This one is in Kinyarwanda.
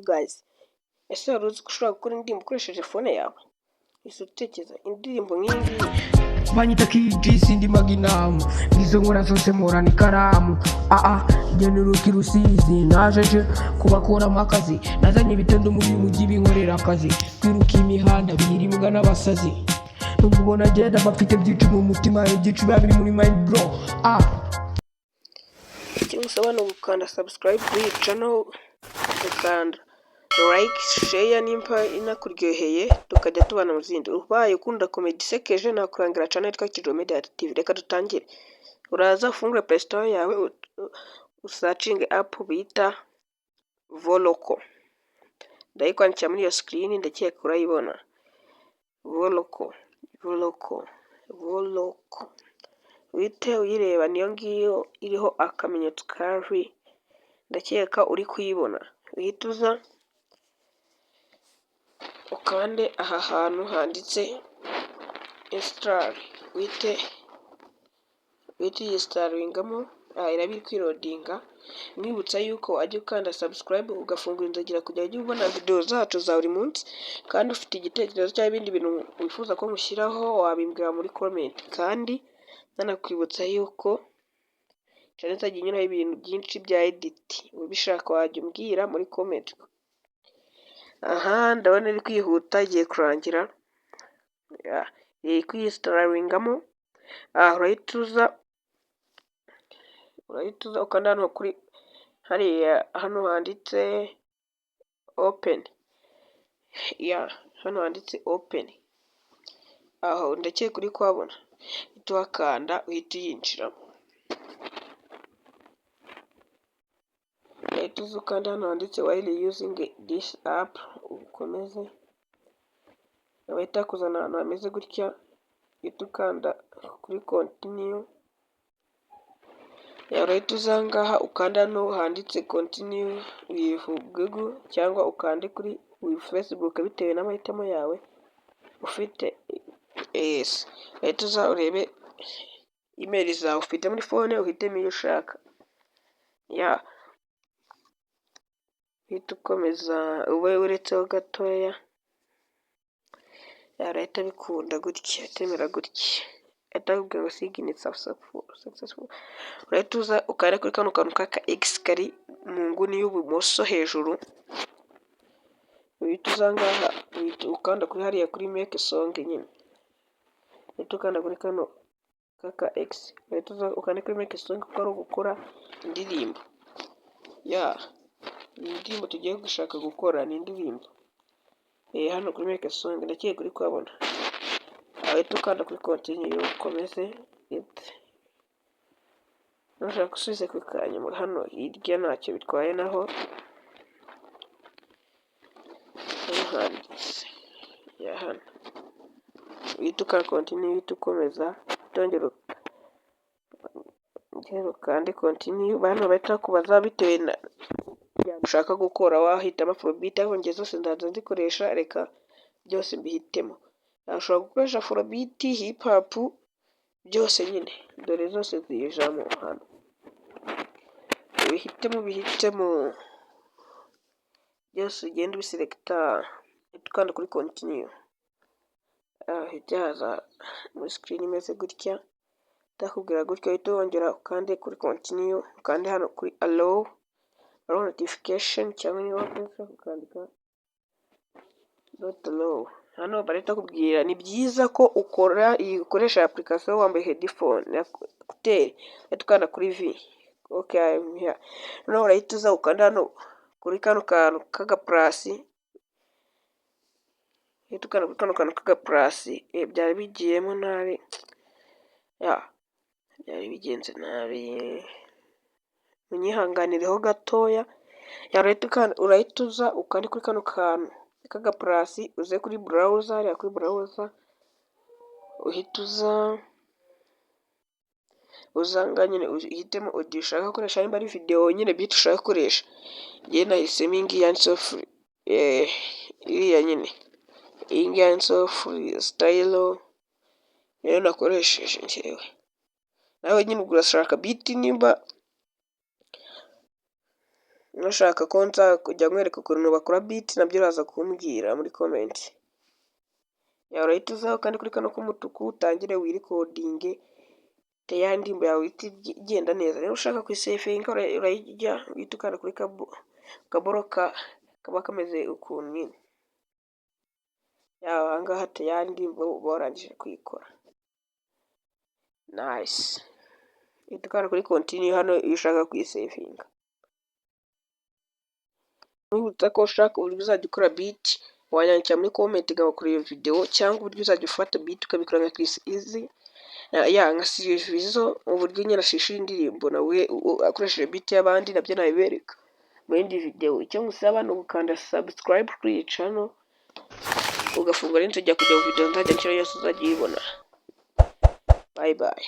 Guys, ese wari uzi ko ushobora gukora indirimbo ukoresheje phone yawe? Ese utekereza indirimbo nk'iyi ngiyi? Banyita KG, sindi maginam, izo nkora zose mporana ikaramu. Aa genuruka Rusizi, najeje kubakuramo akazi, nazanye ibitendo muri uyu mujyi binkorera akazi, kwiruka imihanda bihirimbwa n'abasazi. Nubwo ubona agenda bafite byinshi mu mutima, ibyinshi biba biri muri mind, bro, ah. Icyo ngusaba ni ugukanda subscribe kuri iyi channel, ugakanda like, share nimba inakuryoheye, tukajya tubana mu zindi. Ubaye ukunda comedy isekeje, nakurangira channel yitwa Kijo Media TV. Reka dutangire. Uraza ufungure Play Store yawe, usearchinge app bita Voloco. Ndayikwandikira muri iyo screen, ndakeka urayibona. Voloco, Voloco, Voloco, uhite uyireba, niyo ngiyo iriho akamenyetso ka V, ndakeka uri kuyibona. Uhite uza ukande aha hantu handitse install, uhite uyinstalingamo. Aha iraba iri kwiloadinga. Nkwibutsa yuko wajya ukanda subscribe, ugafungura inzogera kugira ujye ubona video zacu za buri munsi. Kandi ufite igitekerezo cyangwa ibindi bintu wifuza ko mushyiraho, wabimbwira muri comment. Kandi nanakwibutsa yuko channel izajya inyuraho ibintu byinshi bya edit, ubishaka wajya umbwira muri comment. Aha ndabona iri kwihuta, igiye kurangira, iri kwiyinstalingamo. Aha urahita uza ukanda hano kuri hariya hano handitse open, ya hano handitse open, aho ndakeka uri kuhabona. Uhita uhakanda, uhita uyinjiramo. Urahita uza ukanda hano handitse "while using this app", ukomeze. Bahita bakuzana ahantu hameze gutya, uhita ukanda kuri continue. Urahita uza aha ngaha, ukanda hano handitse "continue with Google" cyangwa ukande kuri with Facebook, bitewe n'amahitamo yawe ufite. Yes, urahita uza urebe email zawe ufite muri phone, uhitemo iyo ushaka. Ya, uhita ukomeza, ube uretseho gatoya, yarahita bikunda gutya, itemera gutya, ahita akubwira ngo "sign successful". Urahita uza ukande kuri kano kantu k'aka X kari mu nguni y'ubumoso hejuru. Uhita uza ngaha, uhita ukanda kuri hariya kuri make song nyine, uhita ukanda kuri kano k'aka X, uhita uza ukande kuri make song kuko ari ugukora indirimbo. Ya, ni indirimbo tugiye gushaka gukora, ni indirimbo. Hano kuri make song, ndakeka uri kuhabona. Uhita ukanda kuri continue, ukomeze. Nushaka usubize ku kanyuma hano hirya, ntacyo bitwaye. Naho hano handitse ya hano, uhita ukanda continue, uhita ukomeza, utongera ukande continue. Hano bahita bakubaza bitewe na ushaka gukora, wahitamo afrobeat, ariko njye zose nzaza nzikoresha, reka byose mbihitemo. Ushobora gukoresha afrobeat, hip hop, byose nyine, dore zose zijamo hano. Ubihitemo, ubihitemo byose, ugende ubiselecta, ukanda kuri continue. Hahita haza muri screen imeze gutya, ndakubwira gutya, uhita wongera ukande kuri continue, ukande hano kuri allow notification, cyangwa niba ushaka ukandika don't allow. Hano barahita bakubwira ni byiza ko ukora ukoresha application wambaye headphone, écouteurs. Uhita ukanda kuri V, okay. Noneho urahita uza ukanda hano kuri kano kantu k'aga plus, uhita ukanda kuri kano kantu k'aga plus. Byari bigiyemo nabi, ya byari bigenze nabi, munyihanganireho gatoya. Urahita uza ukande kuri kano kantu k'aga plus, uze kuri browser, hariya kuri browser, uhita uza ngaha nyine, uhitemo audio ushaka gukoresha, nimba ari video nyine, beat ushaka gukoresha. Njyewe nahisemo iyi ngiyi yanditseho iriya nyine, iyi ngiyi yanditseho freestyle, niyo nakoresheje njyewe. Nawe nyine ubwo urashaka beat, nimba Nushaka ko nza kujya nkwereka ukuntu bakora beat, nabyo uraza kumbwira muri comment. Urahita uzaho kandi kuri kano k'umutuku, utangire wirecordinge ya ndirimbo yawe ihite igenda neza. Niba ushaka kuyisavinga, urayijya uhita ukanda kuri kaboro kaba kameze ukuntu nyine. Aha ngaha tayari indirimbo uba warangije kuyikora. Nice. Uhita ukanda kuri continue hano iyo ushaka kuyisavinga. Nkwibutsa ko ushaka uburyo uzajya ukora beat, wanyandikira muri comment nkagukora iyo video, cyangwa uburyo uzajya ufata beat ukabikora nka Chriss Eazy, ya nka Silvizo, uburyo nyine ashishura indirimbo nawe akoresheje beat y'abandi, nabyo nabibereka mu yindi video. Icyo ngusaba ni ugukanda subscribe kuri iyi channel, ugafungura n'inzogera kugira ngo video nzajya nshyiraho yose uzajye uyibona. Bye bye.